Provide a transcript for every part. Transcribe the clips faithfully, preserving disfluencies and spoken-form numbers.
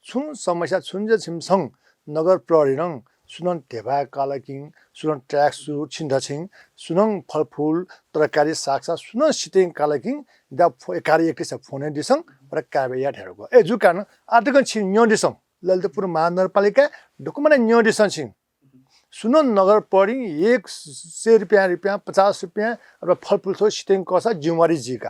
छुं समस्या छुं जे छिमिसं नगर प्रहरीनं सुनं धेबा काल किं, सुनं track suit छिन्त छिं, सुनं फलफुल, तरकारी, सागसाग सुनं सितें काल किं, दा फो-, एघार एकतिसया फोन दिसं, बरा कारवाही या धयागु। अय् जूगु कारणं आः तकं छिं न्यंदिसँ, ललितपुर महानगरपालिका दक्वं नं न्यंदिसँ छिं। सुनं नगर प्रहरीं एक सय रुपियाँ, रुपियाँ, पचास रुपियाँ, अथवा फलफुल थ्व सितें कःसा जिम्मेवारी जिका।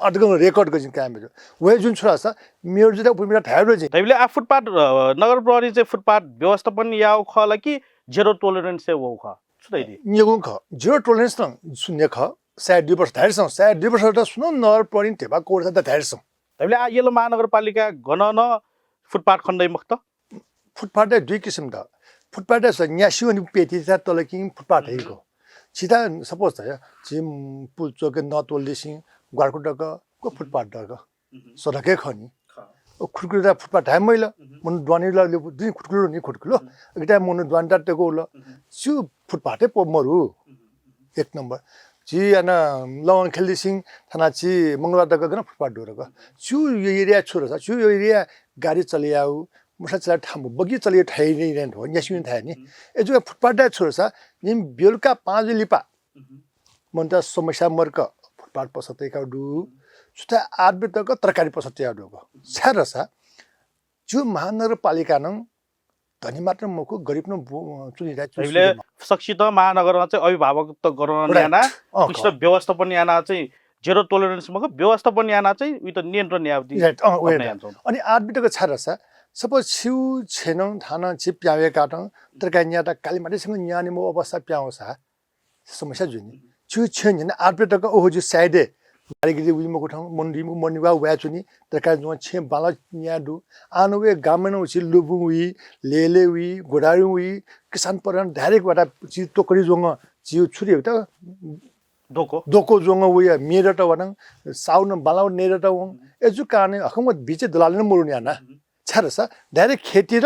आः तकं record गजिं कायम जुल। वहे जुन छु धाःसा, मेयर जुयाः उपिं मिला धायेगु जिं। तैबलय् आः फुटपाथ, अ, नगर प्रहरीं चाहिँ फुटपाथ व्यवस्थापन याःगु खः ला कि zero tolerance-य् वःगु खः? छु धयादी? निगुं खः। Zero tolerance नं शून्य खः। सायद दुई वर्ष धाइसं, सायद दुई वर्ष त सुनं नगर प्रहरीं धेबा कःसा धाइसं। तैबलय् आः यल महानगरपालिका गनं नं फुटपाथ खने दइ मखुत? फुटपाथ दुई किसिम दु। फुटपाथ स न्यासि वनी पेति ता तल किं फुटपाथ हे गु। छिता suppose त या, झी पुल चोकय् नतोल दिसिं ग्वारकु दक, गु फुटपाथ दक। सडकय् खः नि। ओ खुटकुलो ता फुटपाथ धाये मइल। मनू द्वानी ला ले दुई खुटकुलो नि खुटकुलो। अकिता मनू द्वानी ता तक उल। छु फुटपाथय् प मरु। एक नम्बर। झी याना लवंखेल दिसिं थाना झी मंगलबार दक गन फुटपाथ दु दक। छु यो area छु धाःसा, छु यो area गाडी चले याउ, मोटरसाइकल चले याउ ठाउँ, बग्गी चले याउ ठाउँ नि, न्यासि वने थाय् नि। अय् जूगु फुटपाथ धाये छु धाःसा, जिं बेलुका पाँच बजे लिपा मनूत समस्या मर्क फुटपाथ पसः तयाउ दु। सुता आठ बजे तक तरकारी पसः तयाउ दु। छाय् धाःसा, झी महानगरपालिकां धनी मात्र मखु, गरिब नं बु-, चुनिता चु तैबलय् सकसितं महानगरं चाहिँ अभिभावकत्व गनं याना, अँ, उकिसित व्यवस्थापन याना चाहिँ zero tolerance मखु, व्यवस्थापन याना चाहिँ उइत नियन्त्रण याउ दि। Right, अँ, उहे अपना ना। याना चाहिँ। अनि आठ बजे तक छाय् धाःसा, suppose छिउ छेँनं थानं झी प्यावे काटं, तरकारी न्याता काली माटी संग न्याने मो अवस्था प्याउँसा, समस्या जुइ नि। छु छेँ न्ह्यःने आठ बजे तक ओहो जु side-य् गाडी गिरी वइ मखु ठाउँ, मनू दइ मखु, मनू वा वाय् च्वनी, तरकारी जुं छेँ बांलाः न्याये दु। आः नं वये गामय् नं उछि लुबुं वइ, लेले वइ, गोडारिं वइ, किसान प्रधान direct वाता झी टोकरी ज्वंगः, झी छु रे त दोको। दोको ज्वंगः वइ, मेरत वनं, साउन बांलाः नेरत वं। अय् जूगु कारणं हकम बिचय् दलाल नं मरुनि याना। छाय् धाःसा direct खेतीत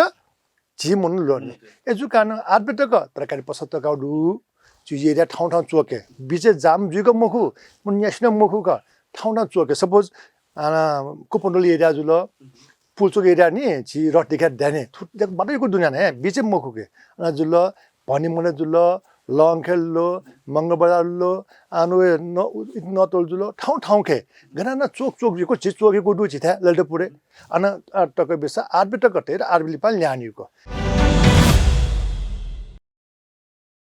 झी मनू ल्वने। अय् जूगु कारणं आठ बजे तक तरकारी पसः तकाउ दु। झी area ठाउँ ठाउँ च्वके। बिचय् जाम जुइक मखु, मनू न्यासि नं मखुक, ठाउँ ठाउँ च्वके। Suppose, अ, कुपनडोल area जुल, पुलचोक area नि, झी रथ देख्या दाने, थुत बाटो यक्व दुनिया ने, बिचय् मखुके। अन जुल, भवानीमण्डल जुल, लवंखेल जुल, मंगलबजार जुल, आः नं वये न-, नतोल जुल, ठाउँ ठाउँखे। गन नं च्वक च्वक यक्व झी च्वक यक्व दु झीथाय् ललितपुरय्। अन, अ, तक बिसा आठ बजे तक तये, आठ बजे लिपा ल्याहां यक्व।